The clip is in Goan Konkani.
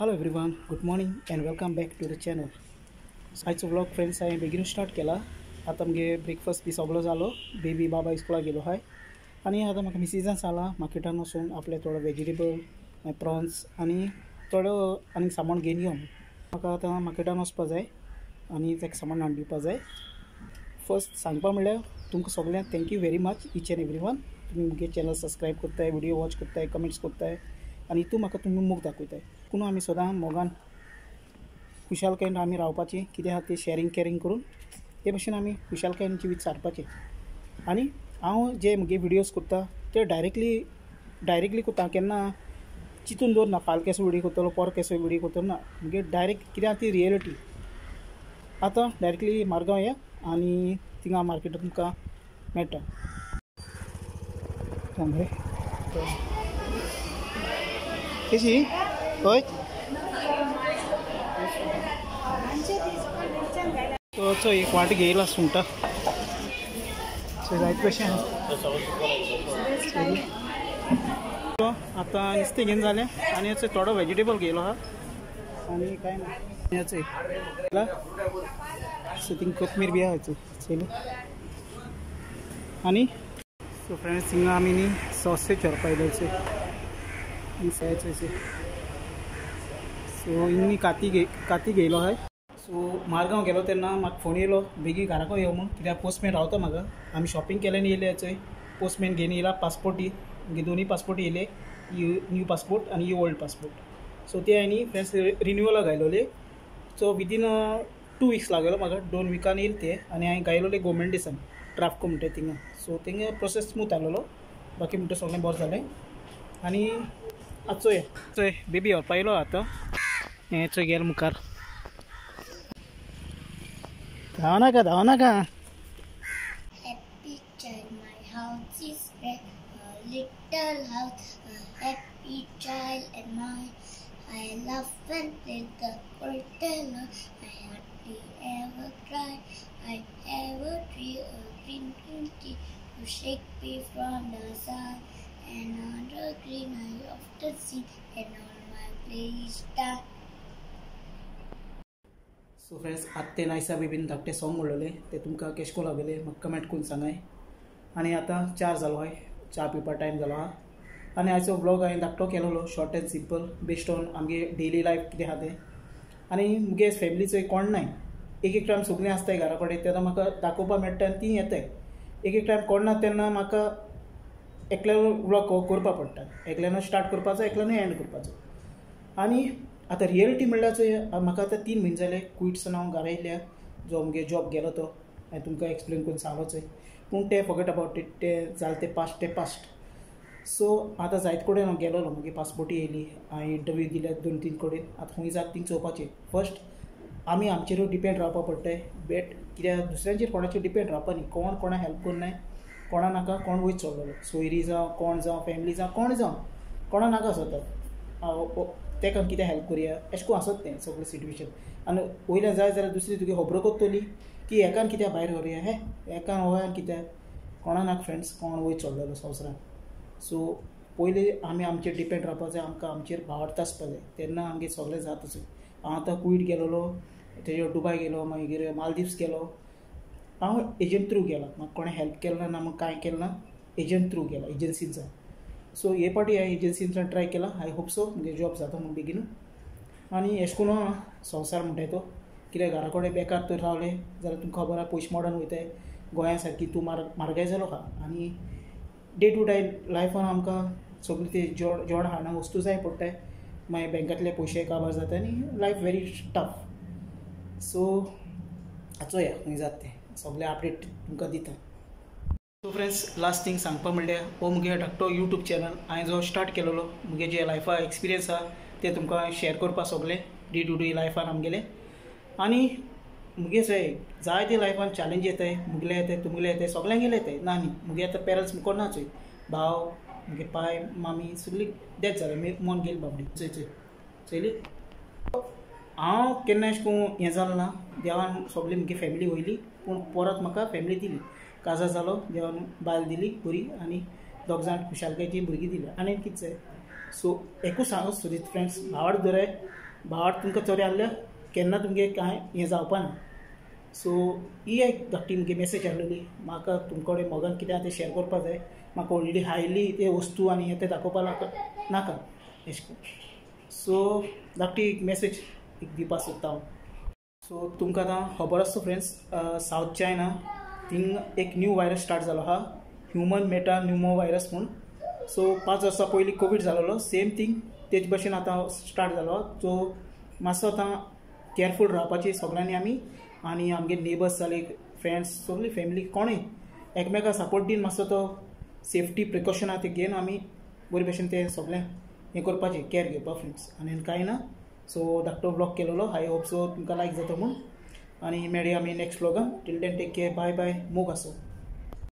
Hello everyone, good morning and welcome back to the channel. आयचो व्लॉग फ्रेंड्स हांवें बेगीन स्टार्ट केला. आतां मगे ब्रेकफास्ट बी सगळो जालो, बेबी बाबा स्कुलाक गेलो हाय आनी आतां म्हाका मिसिजान सांगलां मार्केटान वचून आपले थोडो वेजिटेबल मागीर प्रॉन्स आनी थोडो आनी सामान घेवन यो. म्हाका आतां मार्केटान वचपा जाय आनी ताका सामान हाडून दिवपा जाय. फर्स्ट सांगपा म्हणल्यार तुमकां सगळ्यांक thank you very much each and every one. तुमी मुगे चॅनल सबस्क्रायब करताय, व्हिडिओ वॉच करताय, कमेंट्स करताय आनी हितून म्हाका तुमी मोग दाखयताय. पूण आमी सदां मोगान खुशालकायेन आमी रावपाचें, कितें आहा तें शॅरींग कॅरींग करून ते भशेन आमी खुशालकायेन जिवीत सारपाचें. आनी हांव जे म्हगे व्हिडियोज करता ते डायरेक्टली करता, केन्ना चिंतून दवरना फाल केसो व्हिडियो करतलो पोर केसो व्हिडियो करतलो ना. म्हगे डायरेक्ट कितें आहा ती रियलिटी. आतां डायरेक्टली मारगांव या आनी थिंगा मार्केटांत तुमकां मेळटा. कशी हय तो एक वाट घेयला सुंगटा जायत कशें. आतां नुस्तें घेवन जालें आनी थोडो वेजिटेबल घेयलो आहा आनी कांय ना. सो थिंग कोथमीर बी आहा चोयली. आनी सो फ्रेंड्स हिंगा आमी न्ही सॉसेज व्हरपा येयले. सो हिंग काती घेयलो आहाय. सो मारगांव गेलो तेन्ना म्हाका फोन येयलो बेगीन घराको यो म्हूण, कित्याक पोस्टमॅन रावता म्हाका. आमी शॉपिंग केलें आनी येयले चोय पोस्टमॅन घेवन येयला पासपोर्टी, मागीर दोनूय पासपोर्ट येयले, न्यू पासपोर्ट आनी ओल्ड पासपोर्ट. सो ते हांवें फ्रेंड्स रिन्युअलाक घायलोले. सो विदीन 2 वीक्स लागलो म्हाका, 2 विकान येयले ते आनी हांवें घायलोले गोवोरमेंट दिसान ट्राफको म्हणटा थिंगा. सो थिंगा प्रोसेस स्मूथ आसलेलो, बाकी म्हणटा सगळें बरें जालें. आनी आतां चोय चोय बेबी व्हरपा येयलो आतां हें चोय गेलो मुखार. धांव नाका धांव नाका. Happy child, my house is red, a little house, a happy child am I. I laugh and play the little house, I hardly ever cry. I have a tree, a green green tree, to shake me from the sun. Another green I often see, and all my play is done. So friends आत्ते Naysa बेबीन धाकटें सॉंग म्हणलेलें तें तुमकां केशको लागलें म्हाका कमेंट करून सांगाय. आनी आतां 4 जालो आहाय, च्या पिवपा टायम जालो आहा. आनी आयचो व्लॉग हांवें धाकटो केलोलो, short and simple, based on आमगे डेली लायफ कितें आहा तें. आनी मुगे फॅमिलीचो कोण नाय, एक एक टायम सगळीं आसताय घरा कडेन तेन्ना म्हाका दाखोवपा मेळटा आनी तीं येताय. एक एक टायम कोण ना तेन्ना म्हाका एकल्यान व्लॉग करपा पडटा, एकल्यान स्टार्ट करपाचो एकल्यान एंड करपाचो. आनी आतां रियलिटी म्हणल्यार चोय म्हाका आतां 3 म्हयने जाले क्विट्सान हांव घरा येयल्या. जो मुगे जॉब गेलो तो हांवें तुमकां एक्सप्लेन करून सांगलो चोय, पूण ते फॉगेट अबावट it, तें जालें तें पास्ट तें पास्ट. सो आतां जायत कडेन हांव गेलोलो, मुगे पासपोर्टूय येयली, हांवें इंटरव्यू दिल्या 2-3 कडेन. आतां खंय जाता थिंग चोवपाचें. फर्स्ट आमी आमचेरूय डिपेंड रावपा पडटाय बेट, कित्याक दुसऱ्यांचेर कोणाचेर डिपेंड रावपा न्ही. कोण कोणा हेल्प करनाय, कोणा नाका कोण वयर चडलेलो, सोयरी जावं कोण जावं फॅमिली जावं कोण जावं कोणा नाका आसता तेका कितें हेल्प करुया अशें करून आसत तें सगळें सिट्युएशन. आनी वयल्यान जाय जाल्यार दुसरी तुगे खबरो करतली की हेकान कित्याक भायर व्हरुया, हे हेकान वयान कित्याक कोणा नाका फ्रेंड्स कोण वयर चडलेलो संवसारान. सो पयलीं आमी आमचेर डिपेंड रावपा जाय, आमकां आमचेर भावार्थ आसपा जाय, तेन्ना आमगेर सगळें जाता. हांव आतां कुवेट गेलोलो, तेजेर दुबाय गेलो, मागीर मालदीव्स गेलो. हांव एजंट थ्रू गेला, म्हाका कोणें हेल्प केलें ना, म्हाका कांय केलें ना, एजंट थ्रू गेला एजन्सींचा. सो हे पाटी हांवें एजन्सींच्यान ट्राय केला, I hope so मुगे जॉब जाता म्हूण बेगीन. आनी एशें करून संवसार म्हणटाय तो, कित्याक घरा कडेन बेकार तर रावले जाल्यार तुमकां खबर आहा पयशे मोडून वयताय. गोंया सारकी तूं म्हारगाय जालो आहा आनी डे टू डे लायफान आमकां सगळीं ते जेवण खाणां वस्तू जाय पडटाय, मागीर बँकांतले पयशे काबार जाता आनी लायफ व्हेरी टफ. सो चोया खंय जाता तें सगळें अपडेट तुमकां दिता. सो फ्रेंड्स लास्ट थींग सांगपा म्हणल्यार हो मुगे धाकटो यूट्यूब चॅनल हांवें जो स्टार्ट केलेलो, मुगे जे लायफा एक्सपिरियन्स आहा ते तुमकां शेयर करपा सगळें डे टू डे लायफान आमगेले. आनी मुगे चोय जायते लायफान चॅलेंज येताय, मुगले येताय तुमगेले येताय सगळ्यांगेले येताय ना न्ही. मुगे आतां पेरंट्स मुखार ना चोय, भाव मुगे पाय मामी सगळी डेथ जाले, मन गेली बाबडी. चोय चोय चोयली हांव केन्ना अशें करून हें जालें ना, देवान सगळी मुगे फॅमिली वयली पूण परत म्हाका फॅमिली दिली. काजार जालो, देवान बायल दिली बरी आनी 2 जाण खुशालकायेची भुरगीं दिली. आनी कितें जाय. सो एकूच सांगू सोदीत फ्रेंड्स, भावार्थ दवराय, भावार्थ तुमकां चोरी आहल्यार केन्ना तुमगे कांय हें जावपा ना. सो ही एक धाकटी मुगे मेसेज आहलेली म्हाका तुमकडे मोगान कितें आहा तें शेअर करपा जाय. म्हाका व्हडली हायली ते वस्तू आनी हें तें दाखोवपा नाका अशें करून. सो धाकटी एक मेसेज एक दिवपा सोदता हांव. सो तुमकां आतां खबर आसता फ्रेंड्स, सावथ चायना थिंग एक न्यू वायरस स्टार्ट जालो आहा, ह्युमन मेटा न्यूमो वायरस म्हूण. सो 5 वर्सां पयलीं कोवीड जालोलो, सेम थींग तेच भशेन आतां स्टार्ट जालो. सो मातसो आतां केअरफूल रावपाची सगळ्यांनी आमी, आनी आमगे नेबर्स जाले, फ्रेंड्स, सगळी फॅमिली कोणूय एकमेकाक सपोर्ट दिवन मातसो तो सेफ्टी प्रिकॉशन आहा ते घेवन आमी बरे भशेन ते सगळें हें करपाचें, केअर घेवपा फ्रेंड्स. आनी कांय ना. सो धाकटो व्लॉग केलेलो, I hope so तुमकां लायक जाता म्हूण. आनी मेळया आमी next व्लॉगान. Till then take care, bye bye, मोग आसो.